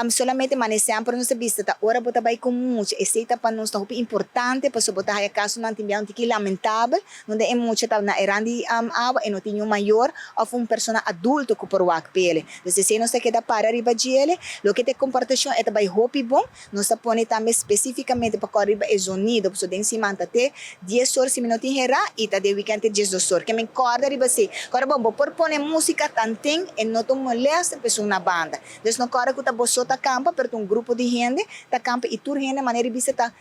Solamente mane semper nos bisa ta ora bo ta bai ku mucha, esei ta pa nos ta hopi importante, pasobra bo ta haya kasonan tin bia un tiki lamentabel, unda e mucha ta na e rand di awa e no tin un mayor òf un persona adulto ku por wak p'ele. Dus esei nos ta keda para riba djele. Loke ta e komportashon e ta bai hopi bon. Nos ta pone tambe spesífikamente pa kòrda riba e zonido, pasobra den siman ta te 10 or si mi no tin herá i ta den weekend te 12 or. Ke men kòrda riba esei. Kòrda bon, bo por pone músika tanten e no ta un molèster pa esun na banda. Dus no kòrda ku ta bo so ta kampa, pero ta un grupo di hende ta kampa i tur hende manera di bisa ta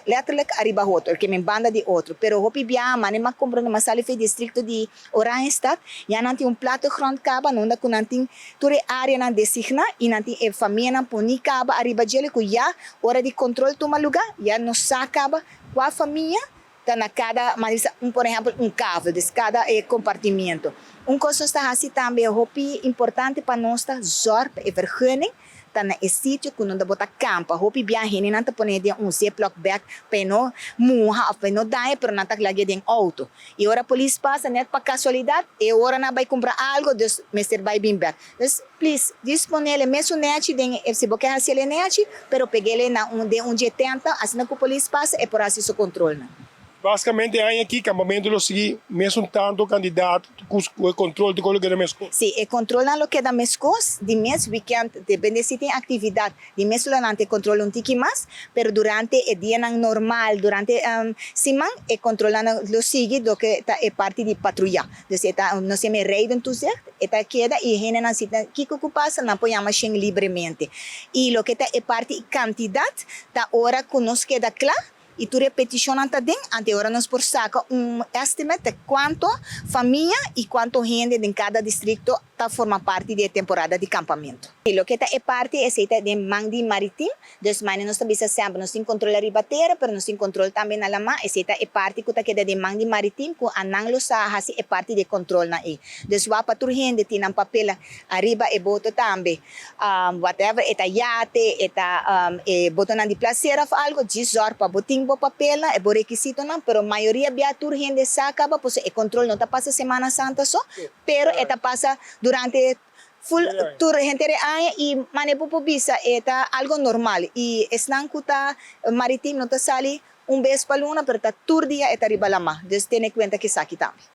letterlijk ariba otro, ke men banda di otro. Pero hopi biaha mane m'a komprondé, m'a sali for e distrikto di Oranjestad, ya nan tin un plattegrond kaba, unda ku nan tin tur e áreanan designá i nan tin e famianan poní kaba ariba djele ku ya ora di kontrol tuma lugá, ya nos sa kaba kua famia ta na kada, mane bisa, un por ehèmpel un kavel, dus kada e kompartimiento. Un kos nos ta hasi tambe hopi importante pa nos ta zòrg pa e vergunning ta na e sitio ku nan ta bota kampa. Hopi biaha hendenan ta pone den un Ziploc bag pa e no muha òf pa e no daña, pero nan ta lag'é den outo. I ora polis pasa nèt pa kasualidat, e ora nan bai kumpra algu, dus mester bai bin bèk. Dus please, disponele mesun nèchi den si bo ke hasiel e nèchi, pero peg'é na un den un dje tènt asina ku polis pasa e por hasi su kontrolnan. Básikamente aña aki kampamentu lo sigui mesun tantu kantidat ku e kontrol di lo keda meskos. Si, e kontrolnan lo keda meskos, di mes weekend, depende si tin aktividat, di mes lo nan kontrol un tiki mas, pero durante e dianan normal, durante siman, e kontrolnan lo sigui loke ta e parti di patruya. Dus e ta, nos yama rijdend toezicht, e ta keda i hendenan si kiko ku pasa, nan por yama shen libremente. I loke ta e parti kantidat, ta ora ku nos keda kla, i tur e petishonnan ta den, anto ora nos por saka un estimate de kuantu famia i kuantu hende den kada distrikto ta forma parti di e temporada di kampamentu. I loke ta e parti esei ta den man di Maritiem, dus mane nos ta bisa semper, nos tin kontrol riba tera, pero nos tin kontrol tambe na laman, esei ta e parti ku ta keda den man di Maritiem, ku anan lo sa hasi e parti di kontrolnan ei. Dus wak pa tur hende tin nan papel ariba e boto tambe, whatever, e ta yate, e ta e botonan di plaser òf algu, djis zòrg pa bo tin bo papelnan, e bo rekisitonan, pero mayoria bia tur hende sa kaba, pasobra e kontrol no ta pasa Semana Santa so, pero e ta pasa durante full tur henter e aña i mane bo por bisa e ta algu normal i esnan ku ta Maritiem no ta sali un bes pa luna, pero ta tur dia e ta riba laman, dus tene kuenta ku esaki tambe.